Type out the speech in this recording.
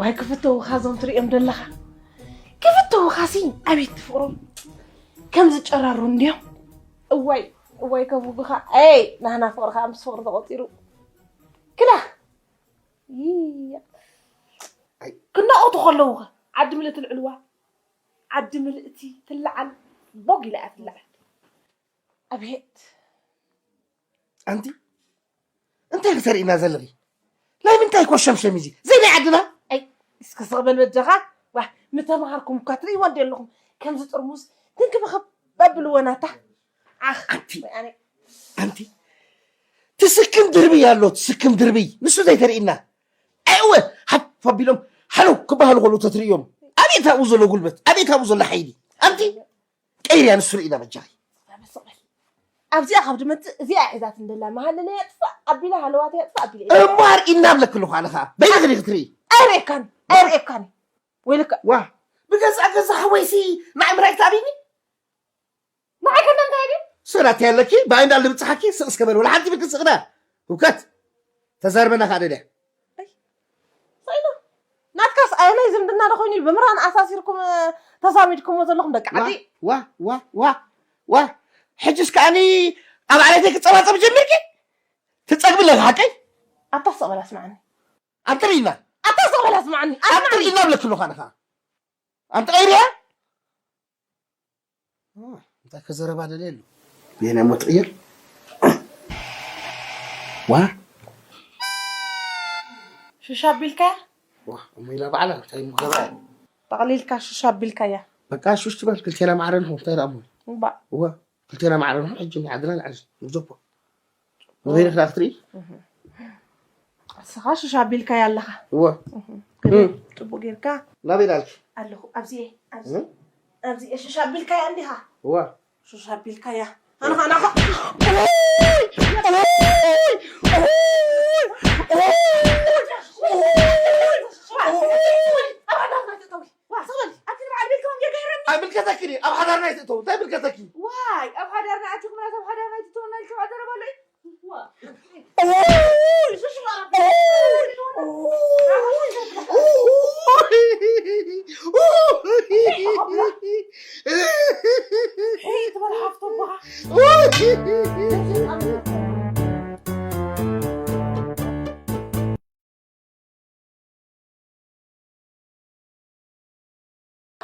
ዋይ ክፍተውኻ እዞም ትርእዮም ዘለኻ። ክፍተውኻሲ ኣቤት ፍቕሮም። ከም ዝጨራሩ እንድዮም። እዋይ እዋይ ከብጉኻ። ኣይ ናህና ፍቕሪ ከዓ ምስ ፍቕሪ ተቖፂሩ። ክላ ይያ። ኣይ። ክናቑቱ ከለዉ ኸ ዓዲ ምልእቲ ልዕልዋ። ዓዲ ምልእቲ ትለዓል። ቦግ ኢላ እያ ትለዓል። ኣቤት። ኣንቲ እንታይ ክተርእይና ዘለኺ? ናይ ምንታይ ኮሸምሸም እዚ? ዘይ ናይ ዓድና? ኣይ እስኪ ስቕ በል በጃኻ። ዋ ምተምሃርኩም እኳ ትርእይዋ እንዲ ኣለኹም። ከምዚ ጥርሙዝ ትንክብኽብ በብልዎ ናታ። ዓኽ ኣንቲ ኣነ ኣንቲ ትስክም ድርብይ ኣሎ፣ ትስክም ድርብይ። ንሱ ዘይተርእይና። ኣይወ ሃፍ ኣቢሎም ሃለው ክበሃሉ ከለዉ ተትርእዮም። ኣቤት ኣብኡ ዘሎ ጉልበት፣ ኣቤት ኣብኡ ዘሎ ሓይሊ። ኣንቲ ቀይርያ ንሱ ርኢና በጃኺ። ኣብዚኣ ካብ ድመጽእ እዚኣ ሒዛት እንደላ መሃለለ የጥፋእ ኣቢለ ሃለዋት የጥፋእ ኣቢለ እሞ ኣርኢና ብለኪ ኣለኹ ኣነ ኸዓ በይንኺ ዲኺ ክትርኢ? ኣይርእየካን ኣይርእየካን ወይልካ ዋ ብገዛ ገዛ ሓወይሲ ንዓይ ምርኣይ ክትኣብይኒ ንዓይ ከመንታይ ድዩ ሰላት ያለኪ ብኣይ እንዳል ብጽሓኪ ስቕ እስከ በል ወላ ሓንቲ ብልኪ ስቕዳ ህውከት ተዛርበና ከዓ ደልያ ሳይኖ ናትካስ ኣየናይ ዝምድና ዶ ኮይኑ ብምራን ኣሳሲርኩም ተዛሚድኩሞ ዘለኹም ደቂ ዓዲ ዋ ዋ ዋ ዋ ሕጅስ ከዓኒ ኣብ ዓሌተይ ክጸባጸብ ጀሚርኪ ትጸግቢ ኣለኺ ሓቀይ ኣታ ሰቐላ ስማዓኒ ኣብ ትርኢና ኣታ ሰቐላ ስማዓኒ ኣብ ትርኢና ብለኪ ኣለኹ ኣነ ከዓ ኣንቲ ቀይርያ እንታይ ከዘረባ ደልየ ኣሎ የና ሞ ትቕየር ዋ ሽሻ ቢልካ ዋ እሞ ኢላ ባዕላ እንታይ ምገባ ጠቕሊልካ ሽሻ ቢልካያ በቃ ሹሽ ትበል ክልቴና ማዕረ ንኹን እንታይ ደኣ እሞ እባ ዋ ክልቴና ማዕረ ንኹን ሕጂ ዓድና ንዓዝ ንዘቦ ንበይንኻ ክትርኢ ንስኻ ሽሽ ኣቢልካያ ኣለኻ እወ ጽቡቅ ጌርካ ናበይ ዳልኪ ኣለኹ ኣብዚኤ ኣብዚኤ ሽሽ ኣቢልካያ እንዲኻ እወ ሽሽ ኣቢልካያ ኣነኻ ኣነኻ ኣይምልከተኪ ኣብ ሓዳርና ይትእተው እንታይ ምልከተኪ ዋይ ኣብ ሓዳርና ኣትኩም ናት ኣብ ሓዳርና ይትእተውና ኢልኩም ኣዘረባለይ